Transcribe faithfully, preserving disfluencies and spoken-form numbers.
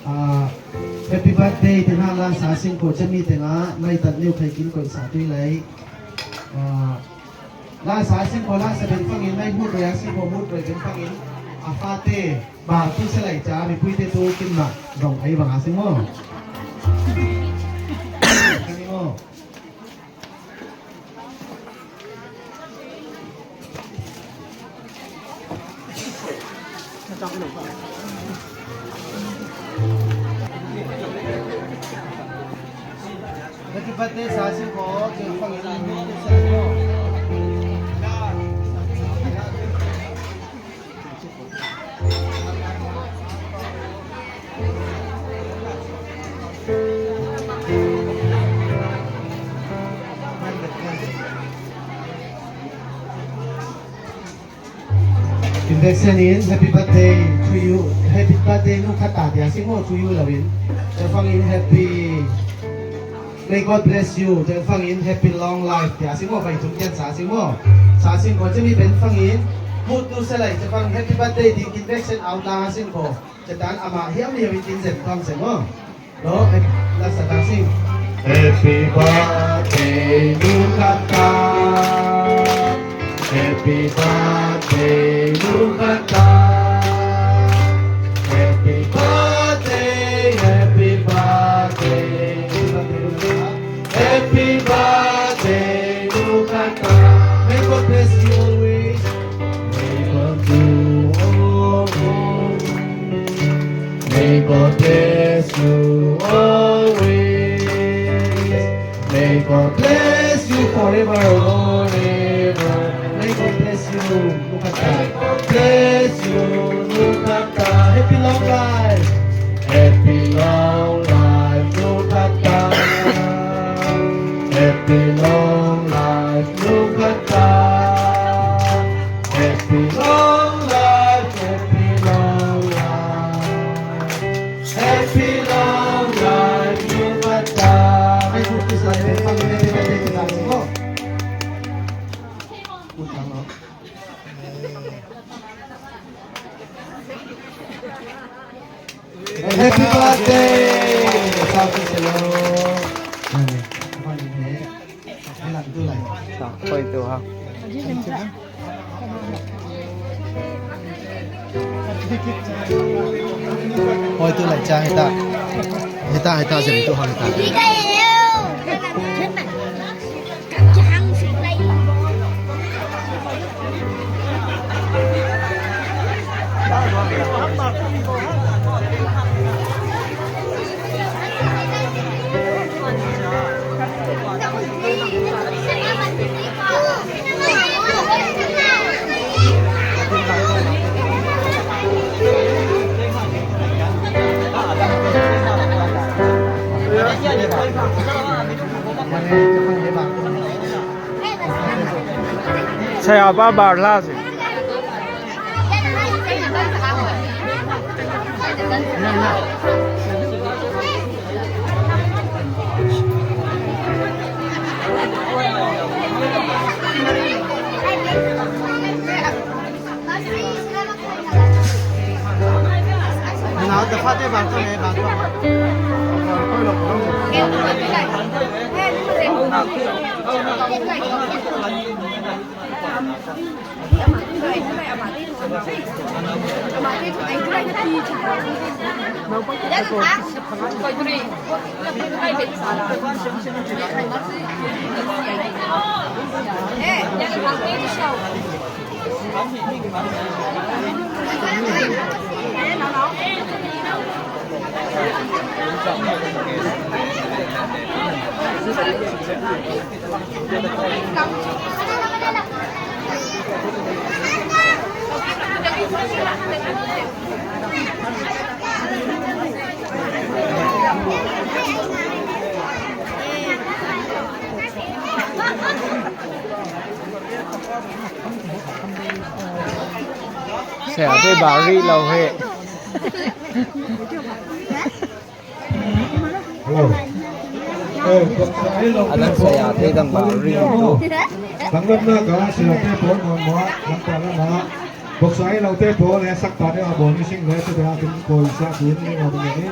Ah, happy birthday, tena la sa singko cemi tena, mai tat niu khai kin koi sa tui lai. Ah, la sa singko la sa ben fangin, mai mut roi a singko mut roi ben fangin, a fate, ba tu se lai ca, mi puite tu kin ma, dong ai bang a sing mo. Kani mo. Happy birthday, sa singko, Investment in happy birthday to you. Happy birthday, nu khat ta dia sing mo, to you lo in. Te fangin happy May God bless you. Te fangin happy long life. Tia sing mo, bai tung kian sa sing mo. Sa sing ko cemi ben fangin. Mut tu se lai. Te fangin happy birthday ding investment out la sing ko. Te tan ama hiam hiam in tin zen kong sing mo. Lo, eh, la sa ta sing. Happy birthday, nu khat ta. Happy birthday, nu khat ta. Happy birthday, happy birthday. Happy birthday, nu khat ta. May God bless you always. May God do all good. May God bless you always. May God bless you forever, forever. May God bless you, nu khat ta. May God bless you, nu khat ta. Happy long life. Happy long life, nu khat ta. Happy long life, nu khat ta. Happy long life, happy long life. Happy long life, nu khat ta. May God bless you, happy birthday, happy birthday. Happy birthday. Sa tu se lo. Sa koi tu ha. Koi tu lai cha hita. Hita, hita, sem tu ha hita. Saya apa barla sih? Saya tu baru lah, hei. Hello. Eh, a dang saya te dang ba ring tu. Dang lam na ka saya te pon mo mo, dang ka la ma. Boksa i lote pawl le sakpa deuh a bawl missing le tua deuh a kin pawl sa kin ni ngau ni.